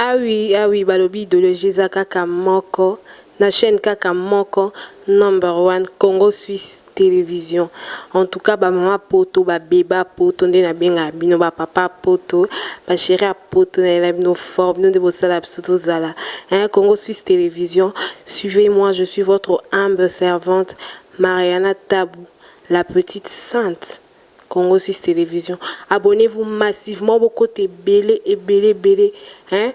Ah oui, ah oui, balobi idéologie eza kaka moko na chaîne kaka moko number one Congo Suisse Télévision. En tout cas, ba mama poto, ba beba poto nde nabengaka bino ba papa poto, ba chéri ya poto nalela bino fort, bino nde bosala biso tozala. Hein, Congo Suisse Télévision, suivez-moi, je suis votre humble servante Mariana Tabou, la petite sainte. Congo Suisse Télévision. Abonnez-vous massivement bokota ebele ebele ebele hein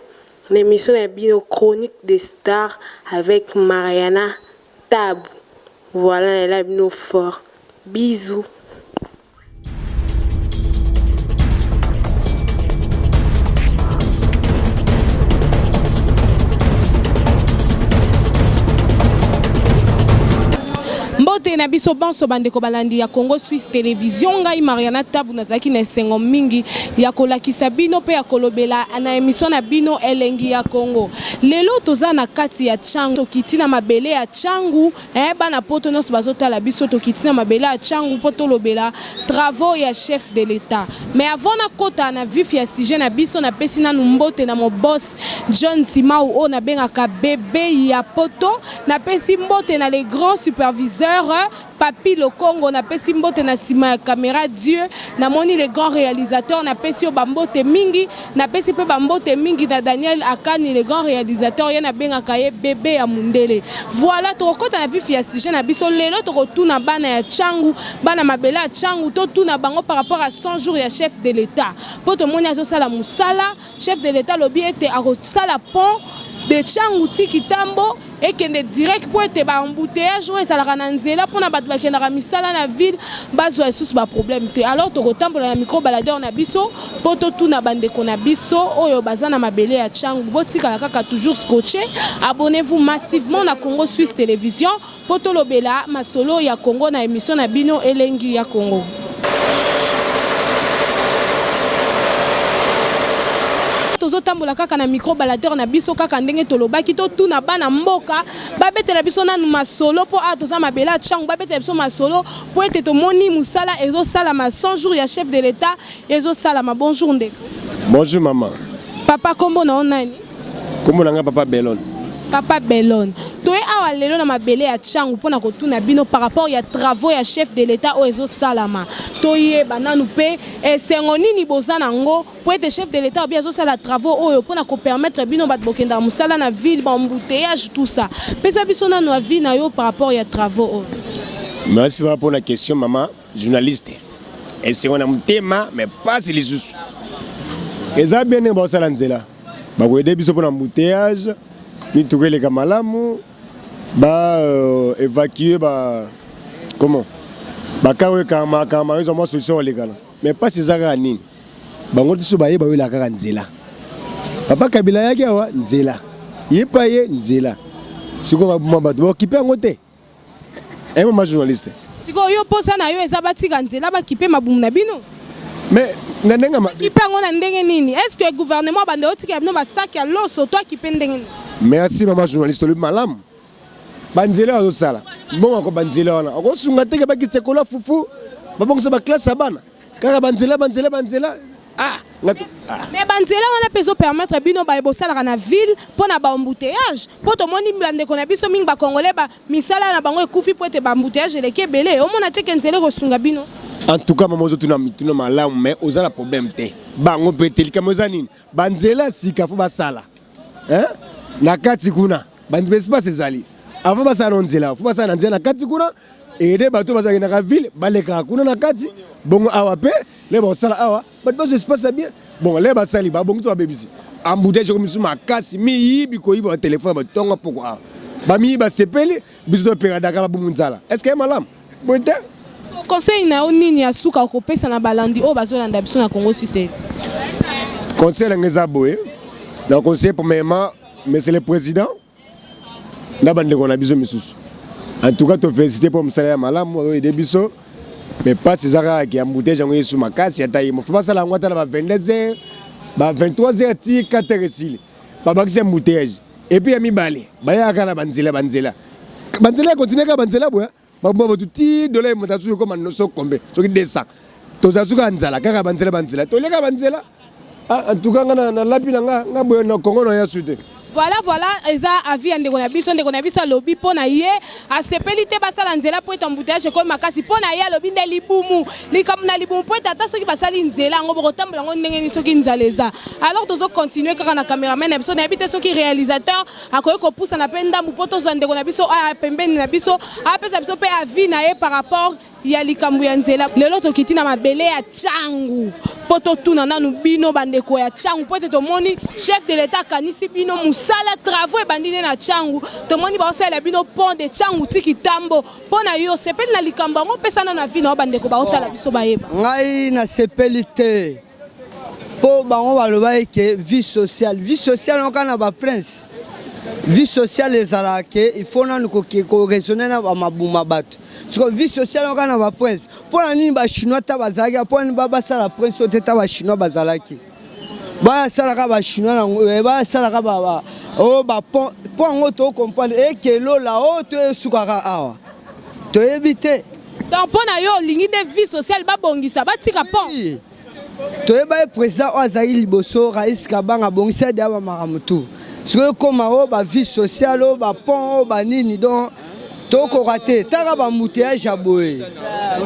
na émission na bino Chronique des stars avec Mariana Tabu. Voilà na bino fort. Bisous. Mbote na biso banso bandeko balandi ya Congo Suisse Television, ngai Mariana Tabu nazalaki na esengo mingi ya kolakisa bino pe ya kolobela na emission na bino Elengi ya Congo. Lelo toza na kati ya Tshangu, tokiti na mabele ya Tshangu, eh, bana poto nyonso bazotala biso, tokiti na mabele ya Tshangu po tolobela travaux ya chef de l'Etat. Mais avant nakota na vif ya sujet na biso, napesi nanu mbote na mon boss John Simau oyo nabengaka bebe ya poto. Napesi mbote na le grand superviseur Papy Lokongo, napesi mbote na sima ya camera Dieu, namoni le grand realisateur, napesi yo ba mbote mingi, napesi pe ba mbote mingi na Daniel Akani le grand realisateur, ye nabengaka ye bebe ya mundele. Voilà, tokokota na vif ya sujet na biso lelo, tokotuna bana ya Tshangu, bana mabele ya Tshangu, totuna bango par rapport à 100 jours ya chef de l'Etat, po tomoni azosala musala. Chef de l'Etat alobi ete akosala pont de Tshangu ti Kitambo ekende direct mpo ete ba embouteillages oyo ezalaka na nzela mpo na bato bakendaka misala na ville bazwa lisusu ba problème te. Alors tokotambola na micro baladeur na biso mpo totuna bandeko na biso oyo baza na mabele ya Tshangu. Botikala kaka toujours scotché, abonnez-vous massivement na Congo Suisse Television. Po tolobela masolo ya Congo na emission na bino Elengi ya Congo. Tozo tambola kaka na micro baladeur na biso kaka ndenge tolobaki totuna bana mboka babetela biso nanu masolo po awa toza mabele ya Tshangu babetela biso masolo po ete tomoni musala ezo salama 100 jours ya chef de l'etat ezo salama. Bonjour ndeko. Bonjour maman. Papa kombo na yo nani? Kombo na nga papa Belon. Papa Belon, toye awa lelo na mabele ya Tshangu pona kotuna bino par rapport ya travaux ya chef de l'Etat oyo ezo salama. Toyeba nanu pe esengo nini boza na ngo po ete chef de l'Etat alobi azo sala travaux oyo pona ko permettre bino batu bokendaka musala na ville, ba embouteillages tout ça. Pesa biso nanu avis na yo par rapport ya travaux oyo. Merci papa pona question maman. Journaliste esengo na motema mais pasi lisusu. Eza bien ndenge baosala nzela bakoyede biso mpona embouteillage mituka eleka malamu ba euh, évacue ba comment bakar oyo ekangama kangama ezwa mwa solution kolekana mais mpasi eza kaka nini bango biso baye bayolaka kaka nzela papa kabila ayaki awa nzela ye pa ye nzela sikoyo baboma bato baokipe yango te Eh maman journaliste. Sikoyo yo posa na yo eza batika nzela bakipe mabumu na bino? Mais na ndenge mabe. Kipe yango na ndenge nini? Est-ce que gouvernement banda otikela bino ba sac ya loso to akipe ndenge nini? Merci maman journaliste olobi malamu. Ba nzela bazosala mbongo ko ba nzela wana okosunga te ke bakitisa ekolo ya fufu babongisa ba classe ya bana kaka ba nzela ba nzela ba nzela ah nga ah. Mais ba nzela wana pe ezo permettre bino baye bosalaka na ville pona ba embouteillages po tomoni bandeko na biso mingi ba congolais ba misala na bango ekufi po ete ba embouteillages eleki ebele omona te ke nzela ekosunga bino? En tout cas maman ozotuna mituna malamu mais oza na problème te bango pe te likambo eza nini ba nzela sika fo basala hein na kati kuna ba espace ezali avant basala na nzela fo basala na nzela na kati kuna ede bato bazalaki ville balekaka kuna na kati bongo awa pe le bakosala awa bato bazwa espace ya bien bon le basali babongi to babebisi embouteillage ekomi lisusu makasi miyibi koyiba batelefone ya bato ntongo poko awa bamiyibi basepeli biso topeka daka babumu nzala est ce que ye malamu boye te Conseil na yo nini ya suka okopesa na balandi oyo bazolanda biso na Congo Suisse? Conseil na ngai eza boye na conseil premièrement monsieur le président na bandeko na biso misusu en tout cas tofélicité mpo mosala ya malamu oyo ede biso mais mpasi eza kaka ke embouteillage yango yesu makasi ata ye mofo basala yango ata na ba 22 heures ba 23 heures ti 4 heures esili babakisi embouteillage epuis ya mibale bayaka na banzela banzela banzela ekontinue kaka banzela boya Baboma bato ti dola emata soki ekoma noso kombe soki 200 tozala soki ya nzala kaka banzela banzela toleka banzela. Ah, en tout cas nga nalapi na nga nga boye na Congo na yasu te. Voilà, voilà, eza avis ya ndeko na biso. Ndeko na biso alobi mpo na ye asepeli te basala nzela mpo ete embouteillage ekomi makasi. Mpo na ye alobi nde libumu, likambo na libumu, mpo ete ata soki basali nzela yango bokotambola yango ndenge nini soki nzala eza. Alors tozo continuer kaka na cameraman na biso, nayebi te soki réalisateur akoki kopusana mpe ndambu mpo tozwa ndeko na biso aya pembeni na biso apesa biso mpe avis na ye par rapport ya likambo ya nzela. Lelo tokiti na mabele ya Tshangu mpo totuna nanu bino bandeko ya Tshangu, mpo ete tomoni chef de l'Etat akanisi bino mosala, travaux ebandi nde na Tshangu, tomoni baosalela bino pont de Tshangu ti Kitambo. Mpo na yo osepeli na likambo yango? Pesa nanu avis na yo, bandeko baotala biso bayeba. Ngai nasepeli te mpo bango balobaki ke vie sociale, vie sociale yango kaka na ba prince. Vie sociale ezalaka ke il faut nanu ko raisonner na ba mabuma bato. Sikoyo vie sociale yango kaka na ba prince. Mpo na nini ba chinois ta bazalaki, mpo na nini basala prince oyo te ta ba chinois bazalaki? Basalaka ba chinois nango, basalaka ba oyo ba pont, mpo yango to comprendre ekelola oyo to esukaka awa toyebi te. Donc mpo na yo olingi nde vie sociale babongisa, batika pont? Oui. Toyeba ye président oyo azalaki liboso Rais Kabanga abongisa deya ba makambo tout. Sikoyo ekoma oyo ba vie sociale oyo ba pont oyo ba nini, donc tokoka te, taka ba embouteillage ya boye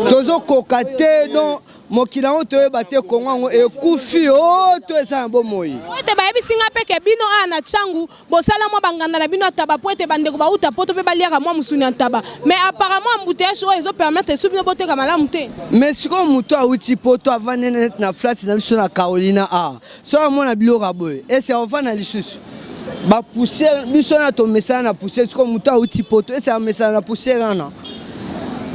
tozokoka te, donc mokili yango toyeba te Kongo yango ekufi o to eza na bomoi. Po ete bayebisi nga mpe ke bino awa na Tshangu bosala mwa banganda na bino ya taba po ete bandeko bauta poto mpe baliaka mwa mosuni ya ntaba, mais apparemment embouteillage oyo ezo permettre esu bino boteka malamu te. Mais sikoyo moto awuti poto avandi neti na flat na biso na Carolina awa, soki amona biloko ya boye ese akovanda lisusu? Ba poussière biso na tomesana na poussière, sikoyo moto awuti poto ese amesana na poussière wana?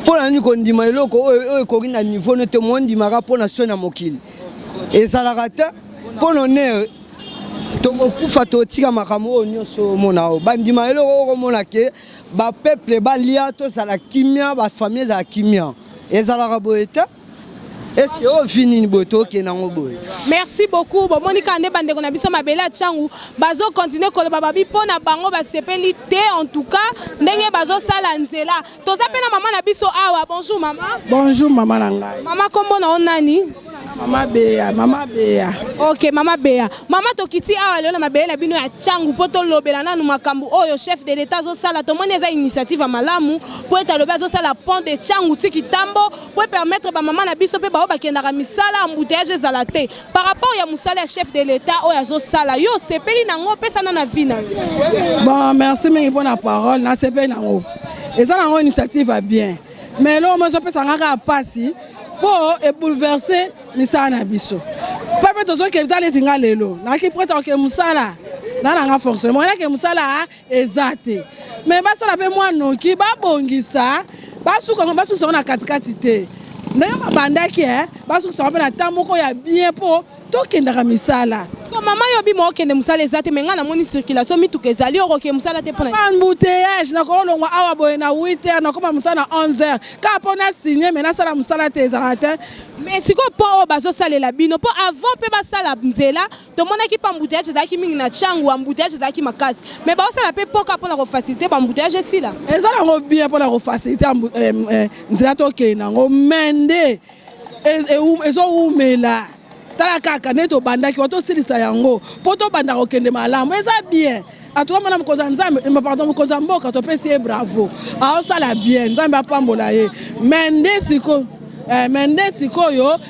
Mpo na nini kondima eloko oyo ekoki na niveau no te? Mondimaka mpo na soni ya mokili ezalaka te, mpo na honneur tokokufa totika makambo oyo nyonso omona oyo bandima eloko oyo okomona ke ba peuple balia, tozala kimia, ba famille ezala kimia, ezalaka boye te. Est-ce que oyo vie nini boye tokende yango boye? Merci beaucoup. Bomoni kaka nde bandeko na biso mabele ya Tshangu bazo continuer koloba babi mpo na bango basepeli te, en tout cas ndenge bazosala nzela. Toza mpe na mama na biso awa. Bonjour mama. Bonjour mama na ngai. Mama, kombo na yo nani? Mama Beya, mama Beya. Ok, mama Beya. Mama, tokiti awa lelo na mabele na bino ya Tshangu mpo tolobela nanu makambo oyo chef de l'État azosala. Tomoni eza initiative ya malamu mpo ete alobi azosala pont de Tshangu ti Kitambo mpo permettre ba mama na biso mpe baoyo bakendaka misala embouteillage ezala te. Par rapport ya mosala ya chef de l'État oyo azosala, yo osepeli nango? Opesa nanu avis na yo. Bon, merci mingi mpo na parole. Nasepeli nango, eza nango initiative ya bien, mais eloko mo ezopesa nga kaka mpasi mpo ebouleverse misala na biso mpe mpe tozokende. Ta neti nga lelo naki prête oke mosala na nanga forcément nake mosala eza te, mais basala mpe mwa noki babongisa, basuka basukisa yango na katikati te ndenge babandaki, basukisa yango mpe na temps moko ya bien mpo tokendaka misala. Siko mama, yo bima okende mosala eza te, mais ngai namoni circulation mituka ezali, okoke mosala te mpona Embouteillage, nakolongwa awa boye na 8 heures, nakoma mosala na 11 heures kaka mpo na signe, mais nasala mosala te, ezalaka te. Mais sikoyo mpo oyo bazosalela bino, mpo avant mpe basala nzela tomonaki mpe embouteillage ezalaki mingi na Tshangu, embouteillage ezalaki makasi, mais baosala mpe mpoka mpona kofacilite ba embouteillage esila. Eza nango bien mpona kofacilite nzela tokende nango, mais nde ezowumela. Tala kaka nde tobandaki wa tosilisa yango mpo tobanda kokende malamu, eza bien. En tout cas mwana mokonzi ya Nzambe, pardon, mokonzi ya mboka, topesi ye bravo, aosala bien, Nzambe apambola ye. Mais nde sikoyo mais nde sikoyo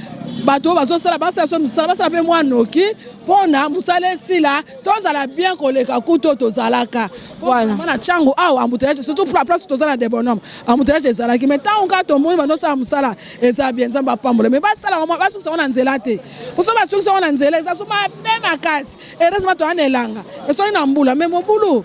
bato oyo bazosala, basala so misala, basala mpe mwa noki mpona mosala esila, tozala bien koleka kutu oyo tozalaka. Voilà. Na Tshangu awa embouteillage, surtout pour la place toza na Debonhomme, embouteillage ezalaki, mais ntango kaka tomoni bandosala mosala eza bien, Nzambe apambola, mais basala yango, basukisa yango na nzela te, poso basukisa yango na nzela eza so mabe makasi. Heureusement toza na elanga, soki na mbula mais mobulu.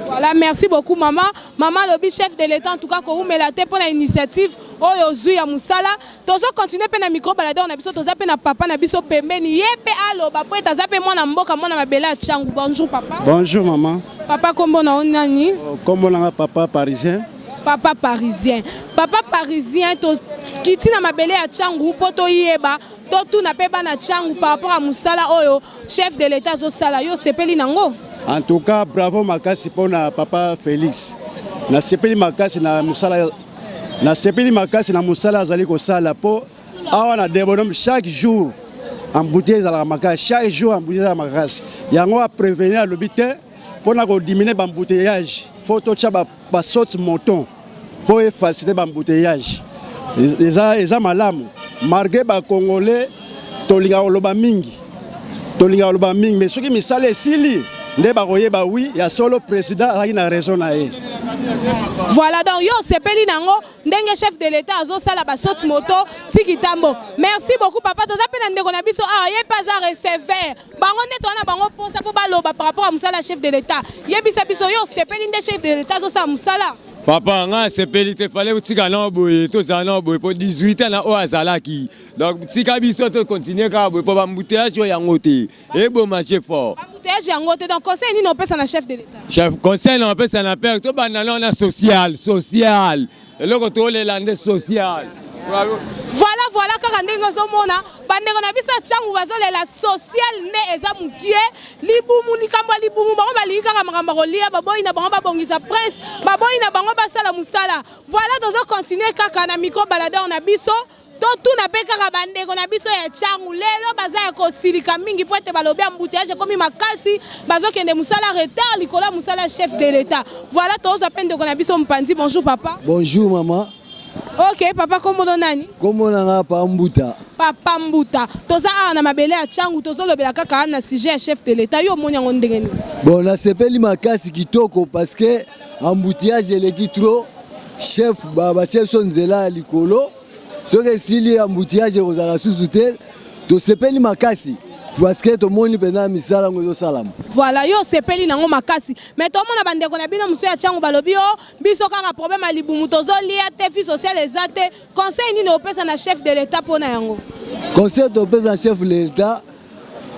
Voilà, merci beaucoup maman. Maman alobi chef de l'État en tout cas koumela te mpona initiative oyo ozwi ya mosala. Tozo continuer mpe na micro baladeur na biso, toza mpe na papa na biso pembeni, ye mpe aloba po ete aza mpe mwana mboka, mwana mabele ya Tshangu. Bonjour papa. Bonjour maman. Papa, kombo na yo nani? Kombo nanga papa Parisien. Papa Parisien. Papa Parisien, tokiti na mabele ya Tshangu mpo toyeba, totuna mpe bana Tshangu par rapport ya mosala oyo chef de l'État azosala. Yo osepeli nango? En tout cas bravo makasi mpona papa Félix. Nasepeli makasi na mosala, nasepeli makasi na mosala azali kosala, mpo awa na Debonhomme chaque jour. Embouteillage ezalaka makasi, chaque jour embouteillage ezalaka makasi. Yango a prévenir alobi te mpona kodiminuer baembouteillage, faut totya basaute mouton mpo efaciliter baembouteillage. Eza malamu malgré bacongolais tolingaka koloba mingi, tolingaka koloba mingi, mais soki misala esili nde bakoyeba oui, ya solo président azalaki na raison na ye. Voilà, donc yo osepeli nango ndenge chef de l'État azosala basaute mouton ti Kintambo. Merci beaucoup, papa. Toza mpe na ndeko na biso awa, ye mpe aza receveur. Bango nde toza na bango mposa mpo baloba par rapport ya mosala ya chef de l'État. Yebisa biso, yo osepeli nde chef de l'État azosala mosala? Papa, ngai asepeli te. Fale kotika nao boye, tozala nao boye mpo 18 ans na oyo azalaki. Donc tika biso tocontinuer kaka boye mpo baembouteillage oyo yango te eboma je fort. Embouteillage yango te. Donc conseil nini opesa na chef de l'État? Chef, conseil na opesa na père, tobanda nao na social. Social, eloko tolela nde social. Voilà, kaka ndenge ozomona bandeko na biso ya Tshangu bazolela social nde eza mokie. Libumu, likambo ya libumu, bango balingi kaka makambo ya kolia. Baboyi na bango babongisa prince, baboyi na bango basala mosala. Voilà, tozocontinuer kaka na micro baladeur na biso. Totuna mpe kaka bandeko na biso ya Tshangu, lelo baza ya kosilika mingi mpo ete balobi embouteillage ekomi makasi, bazokende mosala retard likolo ya mosala ya chef de l'État. Voilà, tozwa mpe ndeko na biso mopanzi. Bonjour, papa. Bonjour, mama. Ok, papa, kombono nani? Kombo na nga Pa Mbuta. Papa Mbuta, toza awa na mabele ya Tshangu, tozolobela kaka na sujet ya chef de l'État. Yo omoni yango ndenge nini? Bon, nasepeli makasi, kitoko, parce que embouteillage eleki trop. Chef batie biso nzela ya likolo, soki esili embouteillage ekozala susu te. Tosepeli makasi parce que tomoni mpenza misala yango ezosalama. Voilà, yo osepeli nango makasi, mais tomona bandeko na bino mosusu ya Tshangu balobi o biso kaka problème ya libumu, tozolia te, vie sociale eza te. Conseil nini opesa na chef de l'État mpo na yango? Conseil topesa na chef de l'État,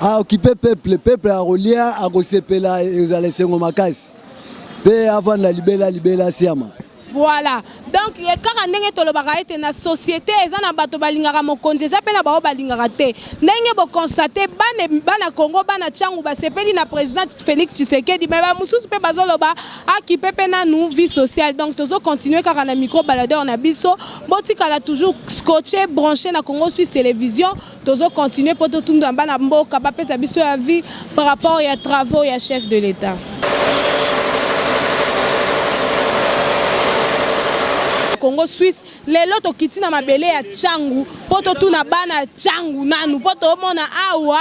aokipe peuple. Peuple akolia, akosepela, ezala esengo makasi mpe avanda libela libela siama. Voilà, donc kaka ndenge tolobaka ete na société eza na bato balingaka mokonzi, eza mpe na bango balingaka te. Ndenge boconstater, bana, bana Congo, bana Tshangu basepeli na président Félix Tshisekedi, mais bamosusu mpe bazoloba akipe mpe nanu vie sociale. Donc tozocontinuer kaka na micro baladeur na biso. Botikala toujours scotché, branché na Congo Suisse Télévision. Tozocontinuer mpo totunda bana mboka bapesa biso ya vie par rapport ya travaux ya chef de l'État. Congo Suisse, lelo tokiti na mabele ya Tshangu mpo totuna bana Tshangu nanu, mpo tomona awa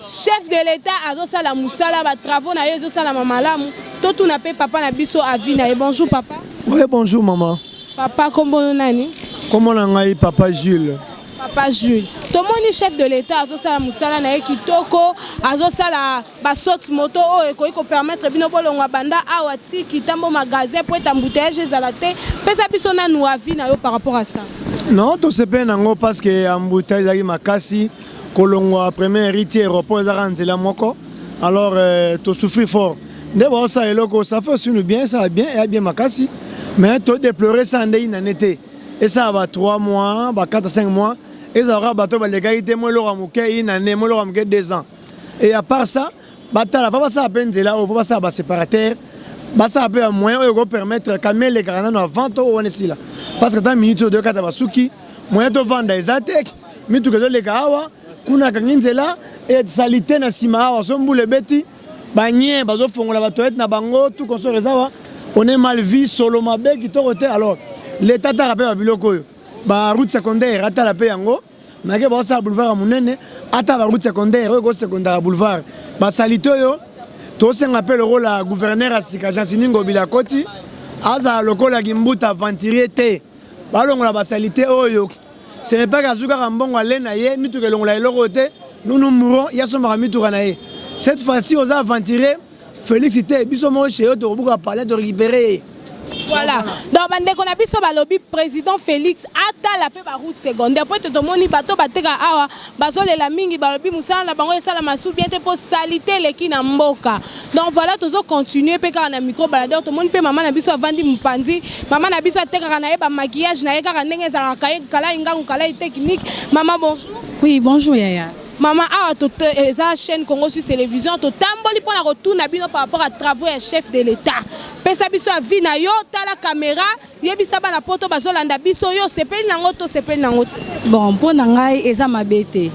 chef de l'État azosala mosala, batravaux na ye ezosalama malamu. Totuna mpe papa na biso avis na ye. Bonjour, papa. Oui, bonjour, maman. Papa, kombono nani? Kombo na ngai Papa Jules. Papa Jules, tomoni chef de l'État azosala mosala na ye kitoko, azosala basaute mouton oyo ekoki kopermettre bino bolongwa banda awa ti Kintambo magasin po ete embouteillage ezala te. Pesa biso nanu avis na yo par rapport à ça. Non, tosepeli nango parce que embouteillage ezalaki makasi. Kolongwa première rue ti aéroport ezaka nzela moko. Alors tosouffrir fort. Nde baosala eloko, ça fait aussi nous bien, ça va bien, eya bien makasi. Mais todéplorer ça nde inane te. Esala ba 3 mois, ba 4 5 mois. Ezalaka bato balekaki te mo eloko ya moke inane, mo eloko ya moke 2 ans. Et à part ça, batala fa basala mpe nzela oyo, fo basala baséparateur, basala mpe bamoyen oyo ekopermettre camion elekaka nano avant to wana esila, parce que ata minute oyo toyokata basuki, moyen tovanda eza te. Mituka ezoleka awa, kuna akangi nzela, esali te na nsima awa. So mbula ebeti, banye bazofongola batoilette na bango, tout consort eza awa. On est mal vu, solo mabe, kitoko te. Alors l'État ataka mpe babiloko oyo, baroute secondaire atala mpe yango. Make baosala boulevard ya monene, ata baroute secondaire oyo ekosekondaka boulevard, basali te. Oyo tosenga mpe lokola gouverneur ya sika Gentiny Ngobila akoti, azala lokola Kimbuta, aventurier te, balongola basali te. Oyo ce n'est pas azwi kaka mbongo ale na ye, mituka elongola eloko te. Nous, nous mourons, ye asombaka mituka na ye. Cette fois-ci oza aventurier Félix te, biso moko chez yo tokobuka palais, torécupérer ye. Voilà, donc bandeko na biso balobi président Félix atala mpe baroute secondaire, po ete tomoni bato bateka awa bazolela mingi, balobi mosala na bango esalama su bien te mpo saleté eleki na mboka. Donc voilà, tozocontinuer mpe kaka na micro baladeur. Tomoni mpe mama na biso avandi mopanzi. Mama na biso atekaka na ye bamaquillage na ye kaka ndenge ezalaka, kalai ngangu kalai technique. Mama, bonjour. Oui, bonjour, yaya. Mama, awa eza chaîne Congo Suisse Télévision. Totamboli mpona kotuna bino par rapport à travaux ya chef de l'État. Pesa biso avis na yo, tala caméra, yebisa bana poto bazolanda biso, yo osepeli nango to osepeli nango te? Bon, mpo na ngai eza mabe te.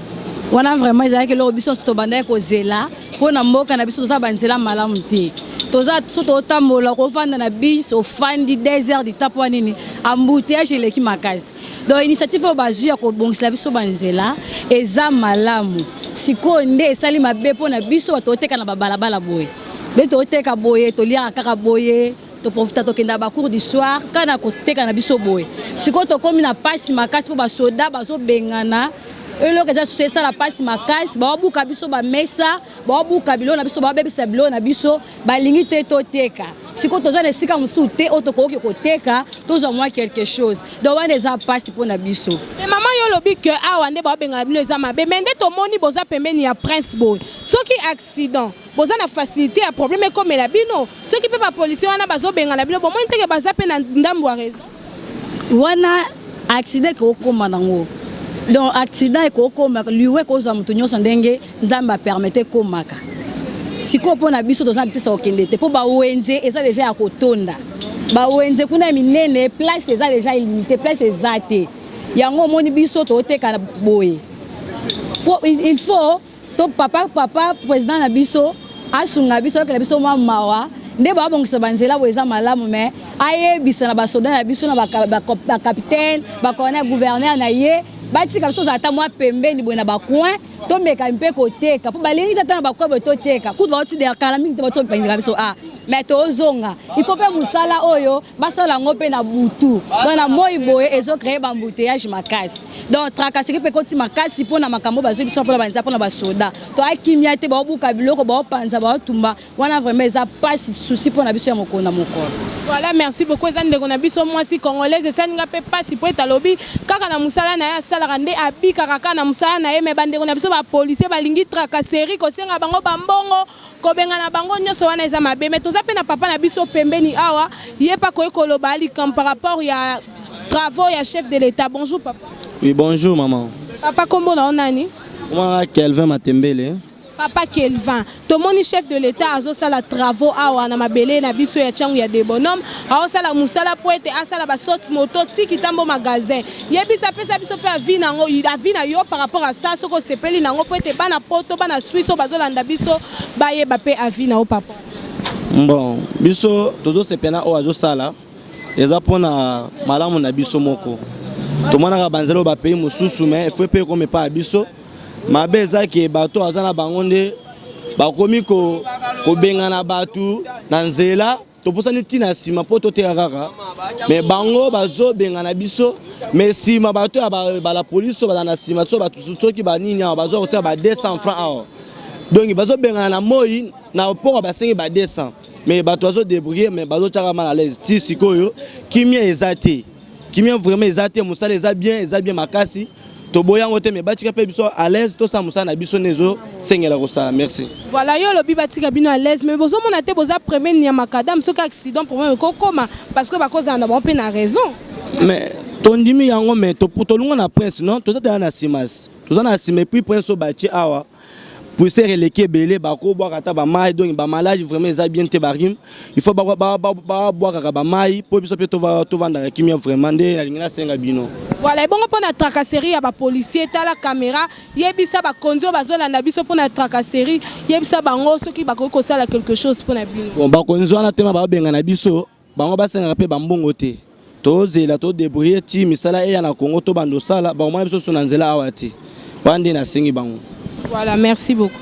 Wana vraiment ezalaki eloko biso nyonso tobandaki kozela mpo na mboka na biso toza banzela malamu te. Toza so totambola kofanda na bus ofandi 2 heures du temps mpo nini embouteillage eleki makasi. Donc initiative oyo bazwi ya kobongisela biso banzela eza malamu. Sikoyo nde esali mabe mpo na biso bato toteka na babalabala boye. Nde toteka boye toliaka kaka boye toprofita tokenda ba cours du soir kaka na koteka na biso boye. Sikoyo tokomi na pasi makasi mpo basoda bazobengana eloko eza susu esala pasi makasi, baobuka biso bamesa, baobuka biloko na biso, baobebisa biloko na biso, balingi te toteka. Sikoyo toza na esika mosusu te oyo tokoki koteka tozwa mwa quelque chose, donc wana eza pasi mpo na biso. Mais mama yo olobi que awa nde baobengana bino eza mabe, mais nde tomoni boza pembeni ya prince boye, soki accident boza na facilité ya problème ekomela bino, soki pe ba policiers wana bazobengana bino bomoni te que baza pe na ndambu ya raison? Wana accident ekokoma nango, donc accident ekokoma liwa ekozwa moto nyonso ndenge Nzambe apermete ekomaka. Sikoyo mpo na biso toza mpesa kokende te mpo bawenze eza deja ya kotonda, bawenze kuna ya minene place eza deja illimité, place eza te. Yango omoni biso toteka boye, il faut to papa papa président na biso asunga biso ayokela biso mwa mawa nde babongisa banzela boye eza malamu, mais ayebisa na basoda na biso na bacapitaine bacolonel gouverneur na ye batika biso ozala ata mwa pembeni boye na bacoin tomeka mpe koteka mpo balingi te ata na bacoin boye toteka kutu bauti kala mingi te bauti kopengela biso a mais tozonga il faut mpe mosala oyo basala yango mpe na butu donc na moi boye ezocreye baembouteillage makasi donc tracasserie mpe ekoti makasi mpo na makambo bazwi biso mpona banzela mpona basoda toakimia te baobuka biloko baopanza baotumba wana vraiment eza pasi souci mpo na biso ya mokolo na mokolo. Voilà, merci beaucoup. Eza ndeko na biso mwasi congolaise esali nga pe pasi po ete alobi kaka na mosala na ye asalaka nde abikaka kaka na mosala na ye, mais bandeko na biso ba policier balingi tracasserie, kosenga bango ba mbongo, kobengana bango, nyonso wana eza mabe. Mais toza pe na papa na biso pembeni awa, ye pe akoki koloba likambo par rapport ya travaux ya chef de l'État. Bonjour papa. Oui, bonjour maman. Papa, kombo na yo nani? Moi, Kelvin Matembele. Papa Kelvin, tomoni chef de l'État azosala travaux awa na mabele na biso ya Tshangu ya Debonhomme, aosala musala po ete asala ba saute moto ti Kitambo magasin. Yebisa, pesa biso pe avis nango, avis na yo par rapport à ça, soki osepeli nango po ete bana poto, bana Suisse oyo bazolanda biso bayeba pe avis na yo papa. Bon, biso tozosepela oyo azosala eza mpona malamu na biso moko. Tomonaka banzela oyo ba pays mosusu, mais il faut pe ekoma epai ya biso. Mabe eza ke bato aza na bango nde bakomi kobengana bato na nzela, topusani ntina nsima mpo toteka kaka, me bango bazobengana biso, me nsima bato ya bala polisi oyo baza na nsima so bato soki banini awa bazwa kosala ba 200 francs awa, donc bazobengana na moi na poko basengi ba 200, me bato bazodebrouiller, me bazotyaka mal à l'aise ti sikoyo kimia eza te. Kimia vraiment eza te, mosala eza bien, eza bien makasi, toboyi yango te, mais batika mpe biso à l'aise tosala mosala na biso nde ezosengela kosala. Merci. Voilà, yo olobi batika bino à l'aise, mais bozomona te boza premier ya macadam, soki accident problème ekokoma parce que bakozala na bango mpe na raison. Mais tondimi yango, mais tolunga na prince non, toza tala na nsima, toza na nsima, et puis prince oyo batie awa poussière eleki ebele, bakobwaka ata bamai, donc bamaladi vraiment eza bien te, barime il faut babwakaka bamai mpo biso mpe tovandaka kimia vraiment, nde nalingi nasenga bino. Voilà, ebongo mpo na tracasserie ya bapolicier, tala caméra, yebisa bakonzi oyo bazolanda biso mpo na tracasserie, yebisa bango soki bakoki kosala quelque chose mpo na bino. Bon, bakonzi wana tema babengana biso, bango basengaka mpe bambongo te, tozela todebrouille ti misala eya na Congo tobanda osala, bakomona biso so na nzela awa te, wana nde nasengi bango. Voilà, merci beaucoup.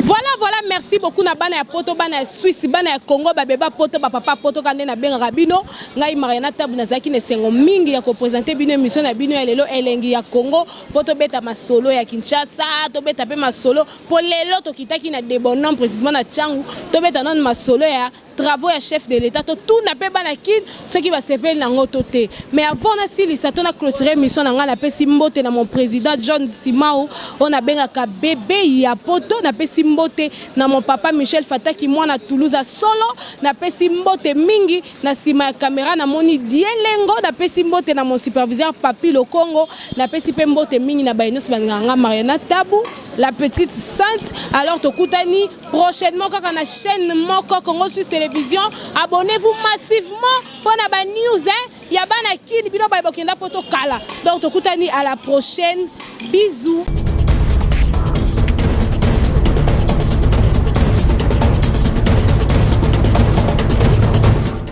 Voilà, voilà, merci beaucoup na bana ya poto, bana ya Suisse, bana ya Congo, babeba poto, ba papa poto kande na bengaka bino. Ngai Mariana Tabu nazalaki na esengo mingi ya ko présenter bino émission na bino ya lelo elengi ya Congo, po tobeta masolo ya Kinshasa, tobeta pe masolo po lelo tokitaki na Debonhomme précisément na Tshangu, tobeta nanu masolo ya travaux ya chef de l'État, totuna pe bana Kin soki basepeli nango to te. Mais avant nasilisa to na clôturer émission na ngai, napesi mbote na mon président John Simao oyo nabengaka bébé ya poto, napesi mbote na mon papa Michel Fataki mwana Toulouse solo, napesi mbote mingi na sima ya caméra namoni Dielengo, napesi mbote na mon superviseur Papi Lokongo, napesi pe mbote mingi na baye nyonso balingaka nga Mariana Tabu la petite sainte. Alors tokutani prochainement kaka na chaîne moko Congo Suisse Télévision. Abonnez-vous massivement pour na ba news hein. Ya bana Kin, bino baye bokenda poto kala. Donc tokutani à la prochaine. Bisous.